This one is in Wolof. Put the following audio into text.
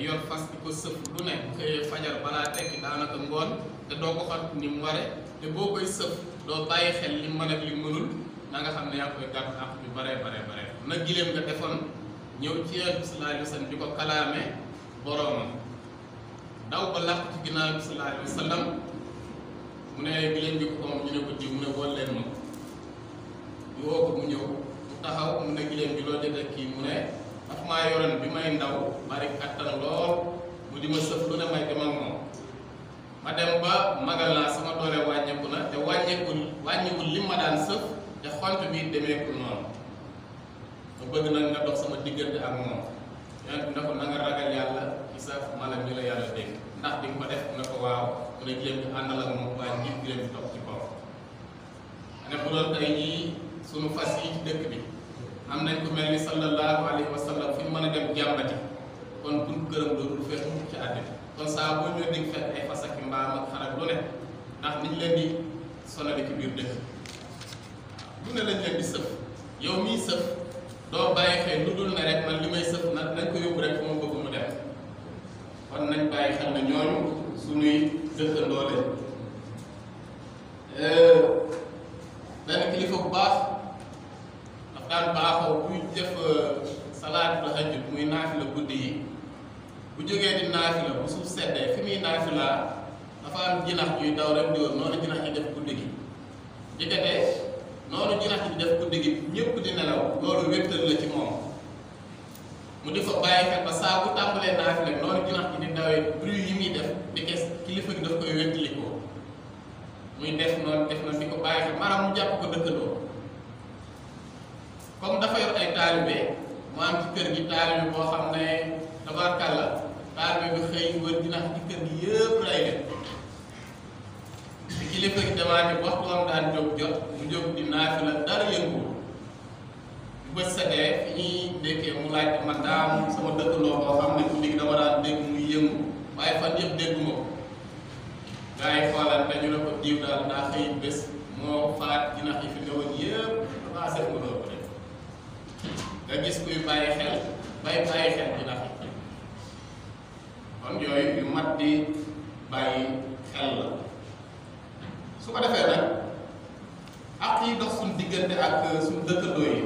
yor fas di ko sëf lu ne bu xëyee fajar balaa tekki daanaka ngoon te doo ko xot ni mu ware te boo koy sëf doo bàyyi xel li mën ak li mënul na nga xam ne yaa koy gàtt ak bi bare na giléem nga defoon ñëw ci Yonent bi sallallahu alayhi wa sallam di ko kalaame boroomam daw ba làq ci ginnaaw bi sallallahu alayhi wa sallam mu ne giléem gi ko moom ñu ne ko diw mu ne wol leen ma ñu woo ko mu ñëw mu taxaw mu ne giléem gi loo jëlee kii mu ne daf maa yoroon bi may ndaw bari kattan lool mu di ma sëf lu ne may dem ak moom ma dem ba magal naa sama doole wàññeeku na te wàññiwul li ma daan sëf te xont bi demeekul noonu ma bëgg nag nga dox sama diggante ak moom Yonent bi ne ko na nga ragal yàlla ci sa mala mi la yàlla dégg ndax di nga ko def ne ko waaw mu ne giléem bi àndal ak moom waaye njiit giléem bi topp ci kaw ne bu doon tey jii sunu fas yi ci dëkk bi am nañ ko mel ni sallallahu alayhi wa sallam fu ñu mën a dem jàmbati kon buñ gërëm loolu du fees mukk ci àddina kon saa boo ñëwee dig fekk ay fas ak mbaam ak xar ak lu ne ndax niñ leen di sonale ci biir dëkk lu ne lañ leen di sëf yow miy sëf doo bàyyi xel lu dul ne rek man li may sëf nag nañ ko yóbbu rek fu ma bëgg mu dem kon nañ bàyyi xel ne ñooñu suñuy dëkkandoo leen benn kilifa bu baax daf daan baaxoo buy def salaatu tahajjud muy naafila guddi yi bu jógee di naafila bu suuf seddee fi muy naafila dafa am jinax yuy daw rek di wër noonu jinax yi def guddi gi jëkkate noonu jinax yi def guddi gi ñëpp di nelaw loolu wéttal la ci moom mu di fa bàyyi xel ba saa bu tàmbalee naafila noonu jinax yi di dawee bruit yi muy def di kes kilifa gi daf koy wéttalikoo muy def noonu di ko bàyyi xel maanaam mu jàpp ko dëkkandoo comme dafa yor ay taalibe mu am ci kër gi taalibe boo xam ne tabarkàlla taalibe bi xëy wër jinax ci kër gi yëpp lay def ci kilifa gi demaate waxtu am daan jóg jot mu jóg di naafila dara yëngu bu bët setee fi ñuy dékkee mu laaj man daa am sama dëkkandoo boo xam ne guddi gi dama daan dégg muy yëngu waaye fan yëpp dégguma ko gaa yi xoolante ñu ne ko diw daal daa xëy bés moo faat jinax yi fi newoon yëpp damaa def nga loolu rek nga gis kuy bàyyi xel jinax yi kon yooyu yu mat di bàyyi xel la su ko defee nag ak yi dox suñu diggante ak suñu dëkkandoo yi